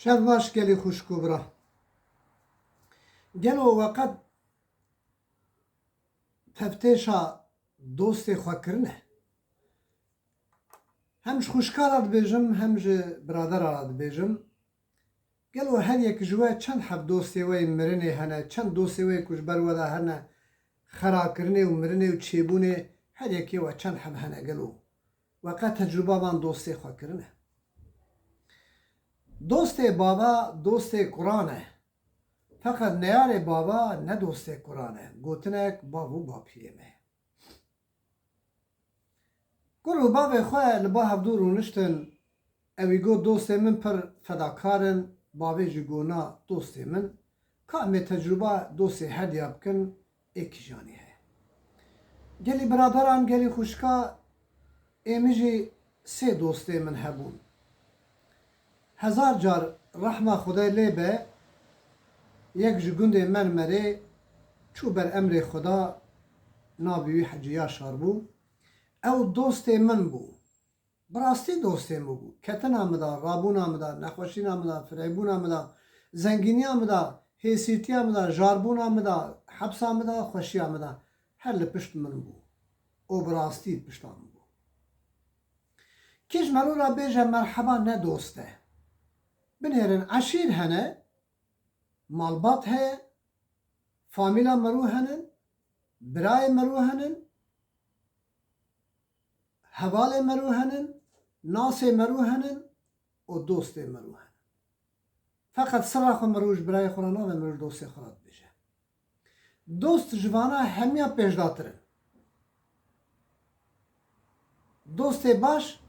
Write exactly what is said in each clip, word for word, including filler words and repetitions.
Şev baş gelî xwişk û bira. Gelo we qet teftêşa dostê xwe kirine? Hem ji xwişka re dibêjim, hem ji biradera re dibêjim. Gelo her yek ji we çend heb dostê we yê mirinê hene, çend dostê we yê ku ji ber we de hene xerakirinê û mirinê û çêbûnê, her yekê we çend heb hene gelo? We qet tecrûba van dostê xwe kirine? Dostê bava dostê kuran e. Feqet neyarê bava ne dostê kuran e. Gotinek bav û bapîrê me ye. Kur û bavê xwe li ba hevdû rûniştin, ewî got, dostê min pir fedakar in, bavê jî got, na dostê min. Ka em ê tecrûba dostê herdiya bikin, ê kîjanî heye. Gelî biraderan, gelî xwişka, ê min jî sê dostê min hebûn. Hezar car rehma Xwedê lê be, yek ji gundê Mermerê çû ber emrê Xweda, navê wî Hecî Yaşar bû. Ew dostê min bû. Bi rastî dostê min bû. Ketina min da, rabûna min da, nexweşîna min da, fireybûna min da, zengîniya min da, hêsîtiya min da, jarbûna min da, hepsa min da, xweşiya min da. Her li pişt min bû. Û bi rastî pişta min bû. Kî ji merû re bêje merheba ne dost e. Binêrin eşîr hene, malbat heye, famîla merû henin, birayê merû henin, hevalê merû henin, nasê merû henin û dostê merû henin. Feqet sira xwe merû ji birayê xwe re nave, merû ji dostê xwe re dibêje. Dost ji vana hemiya pêşdatir in. Dostê baş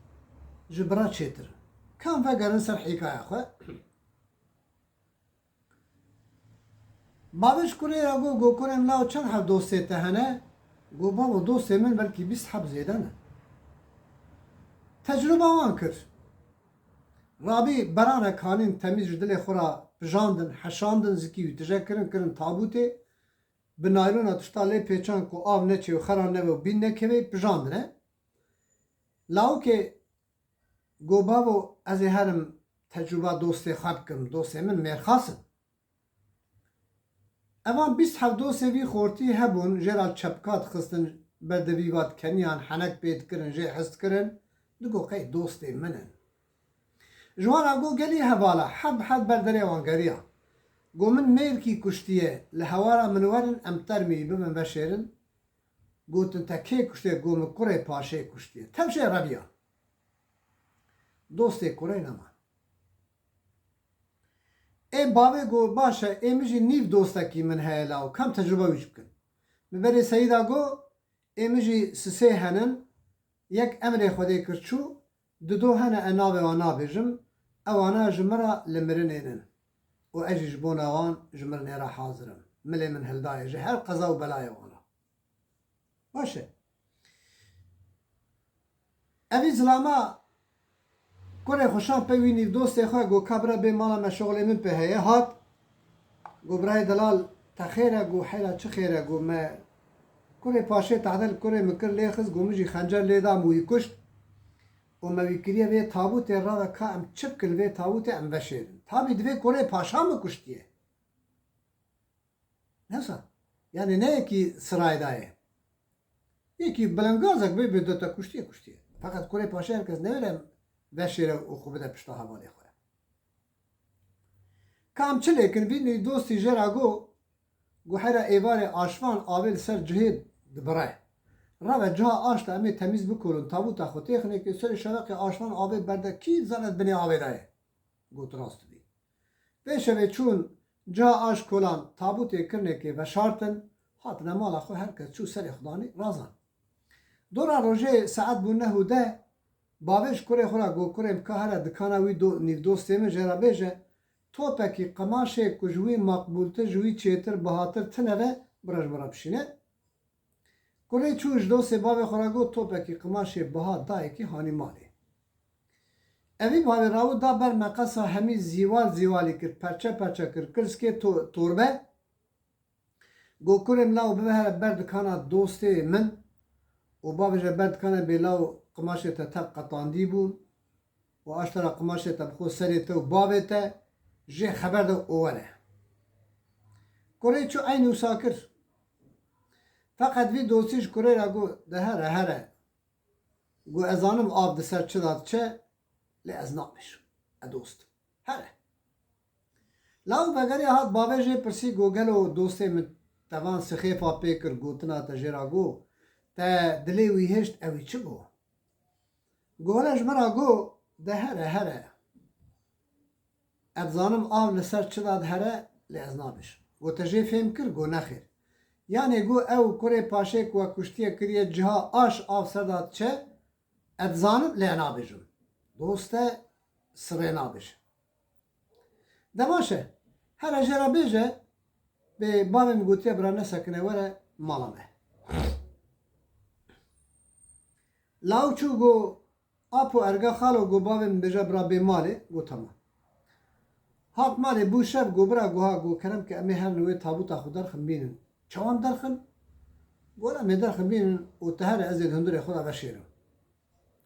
ji bira çêtir in. Ka em vegerin ser hîkaya xwe. Bavê ji kurê re got, got, kurê min, law çend heb dostê te hene? Got, bavo, dostê min belkî bîst heb zêde ne. Tecrûba wan kir. Rabî beranek hanîn temîz ji dilê xwe re pijandin, heşandin, zikî wî tije kirin, kirin tabûtê. Bi naylona tişta lê pêçan ku av neçê û xera nebe û bîn nekeve, pijandine. Lawikê got, bavo, ez ê herim tecrûba dostê xwe bikim, dostê min mêrxas in. Evan bîst heb dostê vî xortî hebûn, jê re çepka dixistin, ber devî ve dikeniyan, henek pê dikirin, jê hez dikirin, digot qey dostê min in. Ji wan re got, gelî hevala, heb heb ber derê wan geriya. Got, min mêrkî kuştiye, li hewara min werin, em termî bibin veşêrin. Gotin, te kê kuştiye? Got, min kurê paşê kuştiye. Tevşê reviya. Dostê kurê neman. Ê bavê got, baş e, ê min jî nîv dostekî min heye law, ka em tecrûba wî jî bikin. Min berê Seyîda got, ê min jî sisê henin, yek emrê Xwedê kir çû, dido hene, e navê wan nabêjim, ewana ji min re li mirinê nin. Û ez jî ji bona wan ji mirinê re hazir im. Milê min hildayê, ji her qeza û belayê wan re. Baş e. Evî zilama kurê xwe şand pey wî nîvdostê xwe, got, ka bira bê mala me, şoxlê min pê heye. Hat. Got, birayê delal, te xêr e? Got, heyra çi xêr e? Got, me kurê paşê tehde li kurê min kir, lê xist, got, min jî xencer lê da, min wî kuşt. Û me wî kiriye vê tabûtê, rave ka em çi bikin li vê tabûtê, em veşêrin. Tabî divê kurê paşa min kuştiye. Newsa. Yani ne yekî sirayê dayê. Yekî belengazek bê, bê de te kuştiye, kuştiye. Feqet kurê paşê her kes newêre veşêre û xwe bide pişta hevalê xwe. Ka em çi lêkin, vî nîvdostî jê re got, got, heyra êvarê aşvan avê li ser cihê dibire. Rave ciha aş de em ê temîz bikolin, tabûta xwe têxinê, kê serê şeveqê aşvan avê berde, kî dizane binê avê de ye. Got, rast dibî. Vê şevê çûn ciha aş kolan, tabûtê kirinekê veşartin, hatine mala xwe, her kes çû serê xwe danî razan. Dora rojê saet bû neh û deh, bavê ji kurê xwe re got, kurê min, ka here dikana wî do-, nîvdostê min, jê re bêje, topekî qimaşê ku ji wî maqbûltir, ji wî çêtir, bihatir tine ve, bira ji min re bişîne. Kurê çû ji dostê bavê xwe re got, topekî qimaşê biha dayekî, hanî malê. Evî bavê rawû da ber meqesa, hemî zîwal zîwalî kir, perçe perçe kir, kir zikê to-, torbe. Got, kurê min, law bibe here ber dikana dostê min û bavêje, ber dikana bê, law qimaşê te tev qetandî bûn û aştera qimaşê te bi xwe serê te û bavê te, jê xeber de û were. Kurê çû eynî wisa kir. Feqet vî dostî ji kurê re got, de here, here. Got, ez zanim av di ser çi de diçe, lê ez nabêjim. E dost. Here. Law vegeriya hat bavê jê pirsî, got, gelo dostê min tevan sixêfa pê kir, gotina te jê re got, te dilê wî hişt, ewî çi got? Got, hele ji min re got, de here, here. Ez dizanim av li ser çi de dihere, lê ez nabêjim. Got, te jê fêm kir? Got, nexêr. Yanê got, ew kurê paşê ku we kuştiye kiriye ciha aş av ser de diçe, ez dizanim, lê nabêjim. Doste sirê nabêje. De baş e. Here jê re bêje, bê bavê min gotiye bira nesekine were mala me. Law çû got, apo erga xalo, got, bavê min bêje bira bê malê, got, tamam. Hat malê bû şev, got, bira, got, ha, got, kerem ke em ê herin wê tabuta xwe derxin bînin. Çawan derxin? Got, em ê derxin bînin û te here ez ê di hundirê xwe de veşêrim.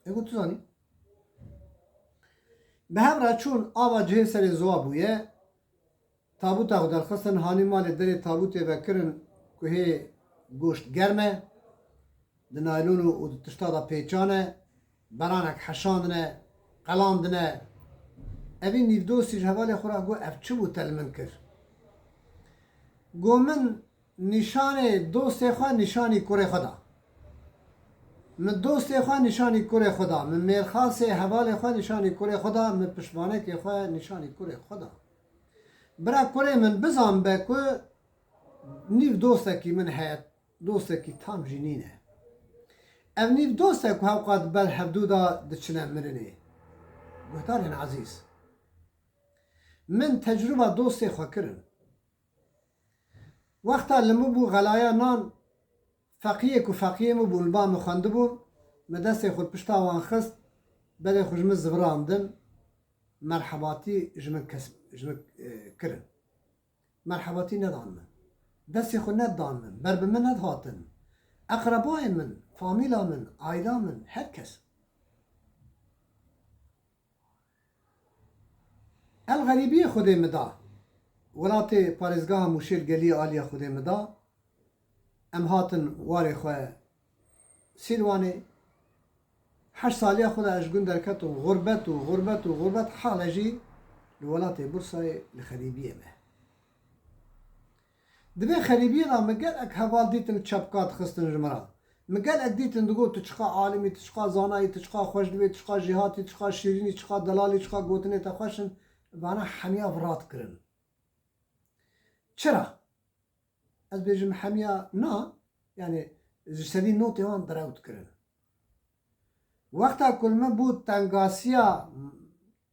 Ê got, tu zanî? Bi hev re çûn, ava cihê serê ziwa bûye. Tabuta xwe derxistin, hanî malê derê tabûtê vekirin ku hê goşt germ e, di naylon û, û di tişta de pêçan e, beranek heşandine, qelandine. Evî nîvdostî ji hevalê xwe re got, ev çi bû te li min kir? Got, min nîşanê dostê xwe nîşanî kurê xwe da. Min dostê xwe nîşanî kurê xwe da. Min mêrxasê hevalê xwe nîşanî kurê xwe da. Min piştvanekê xwe nîşanî kurê xwe da. Bira kurê min bizan be ku nîv dostekî min heye, dostekî tam jî nîne. Ev nîv dost e ku hewqat ber hevdû de diçine mirinê. Guhdarên ezîz, min tecrûba dostê xwe kirin. Wexta li min bû xelaya nan, feqiyê ku feqiyê min bûn, li ba min xwendibûn, min destê xwe li pişta wan xist, berê xwe ji min zivirandin, merhebatî ji min kes, ji min, e, kirin. Merhebatî nedan min. Destê xwe nedan min. Ber bi min nedihatin. Eqrebayê min, famîla min, aîla min, her kes. El xerîbiyê Xwedê min da. Welatê parêzgeha Mûşê li geliyê aliya Xwedê min da. Em hatin warê xwe Sîlwanê. Heşt saliya xwe de ez ji gund derketim, xurbet û xurbet û xurbet, hale jî li welatê Bursayê li xerîbiyê me. Di vê xerîbiyê de min gelek heval dîtin çepka dixistin ji min re. Min gelek dîtin digot, tu çiqa alim î, tu çiqa zana yî, tu çiqa xweş dibê, tu çiqa jêhatî, tu çiqa şîrîn î, çiqa delal î, çiqa gotinê te xweş in. Vana hemiya virat kirin. Çira? Ez bêjim hemiya na, yani ji sedî notê wan direwt kirin. Wexta ku li min bû tengasiya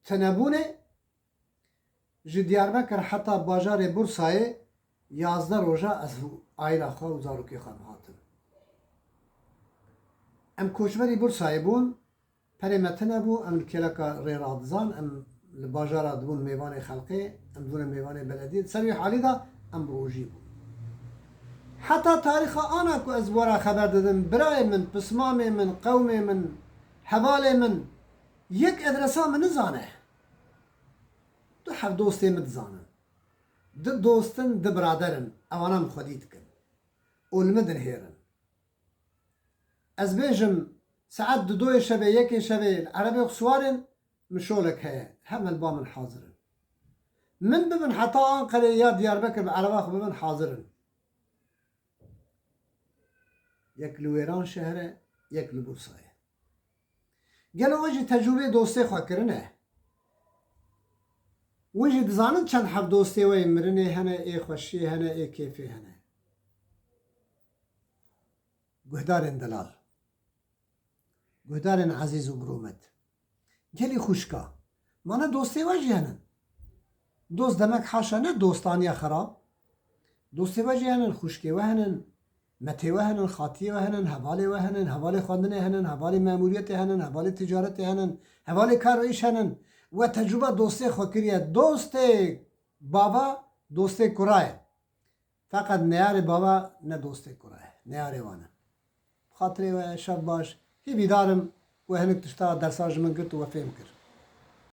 tinebûnê, ji Diyarbekir heta bajarê Bursayê yazdeh roja ez û aîla xwe û zarokê xwe em hatin. Em koçberî Bursayê bûn, perê me tune bû, em li kêleka rê radizan, em li bajara dibûn mêvanê xelkê, em dibûne mêvanê belediyê. Di ser wî halî de em rojî bûn. Heta tarîxa ana ku ez were xeber didim, birayê min, pismamê min, qewmê min, hevalê min, yek edresa min nizane. Du hevdostê min dizanin. Du dost in, du birader in. Ewana min xwedî dikin. Û li min dinihêrin. Ez bêjim, saet dudoyê şevê, yekê şevê li erebê xwe siwar in, min şolek heye. Hev me li ba min hazir in. Min bibin heta Anqerê ya Diyarbekir bi ereba xwe bibin hazir in. Yek li Wêranşehir e, yek li Bursa ye. Gelo we jî tecrûbê dostê xwe kirine? Win jî dizanin çend heb dostê we yê mirinê hene, ê xweşiyê hene, ê kêfê hene. Guhdarên delal. Guhdarên ezîz û bi rûmet. Gelî xwişka. Ma ne dostê we jî henin. Dost demek haşa ne dostaniya xerab. Dostê we jî henin, xwişkê we henin, metê we henin, xatiyê we henin, hevalê we henin, hevalê xwendinê henin, hevalê memûriyetê henin, hevalê ticaretê henin, hevalê kar û îş henin. We tecrûba dostê xwe kiriye. Dostê bava, dostê kura ye. Feqet neyarê bava ne dostê kura ye. Neyarê wan e. Bi xatirê we şev baş. Hîvîdar im we hinek tişta dersa ji min girt û we fêm kir.